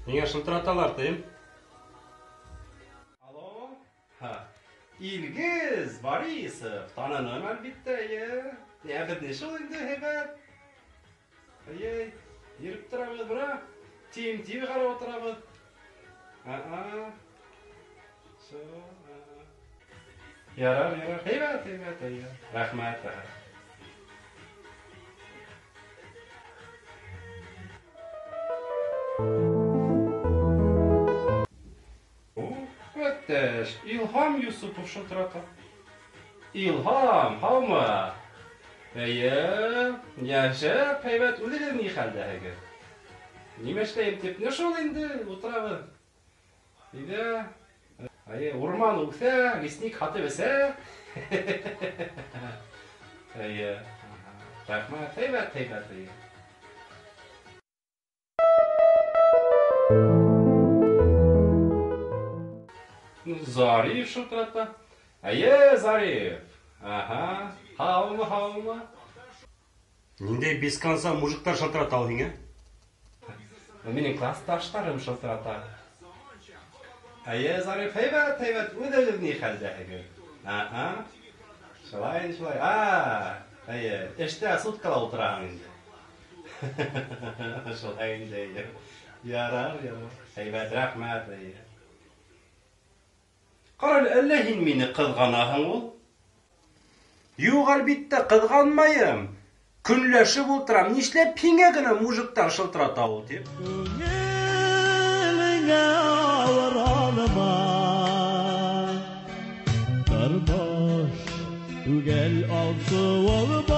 Миңә шылтыраталар, тием. Алло. Ха. Илгиз Борисов, таныным, әлбиттә, әйе. Ә беҙ шул инде һәйбәт. Әйе, йөрөп торабыҙ, бына. TMT ҡарап ултырабыҙ. Аа. Шул. Ярар, ярар. Һәйбәт, һәйбәт, әйе. Рәхмәт, рәхмәт. Әттәш, Илһам Юсупов шылтырата. Илһам, һаумы? Әйе, шәп, һәйбәт, үҙегеҙ ни хәлдәһегеҙ? Нимә эшләйем тип, ну шул инде, ултырабыҙ. Өйҙә. Әйе, урман үҫә, лесник һатып эсә. Әйе. Рәхмәт, һәйбәт, һәйбәт, әйе. Зариф шылтырата. Әйе, Зариф. Аһа, һаумы, һаумы? Ниндәй без конца мужиктар шылтырата ул һиңә? Минең классташтарым шылтырата. Әйе, Зариф, һәйбәт, һәйбәт, үҙегеҙ ни хәлдәһегеҙ? Аһа. Шулай, шулай. А, әйе, эштә суткала ултыраһың инде. Шулай инде, әйе. Ярар, ярар. Һәйбәт, рәхмәт, әйе. Ҡара әле, әллә һин мине ҡыҙғанаһың ул? Юҡ, әлбиттә, ҡыҙғанмайым. Көнләшеп ултырам, нишләп һиңә генә мужиктар шылтырата ул тип. Күңелеңә ауыр алма, тормош түгел алсыу ул.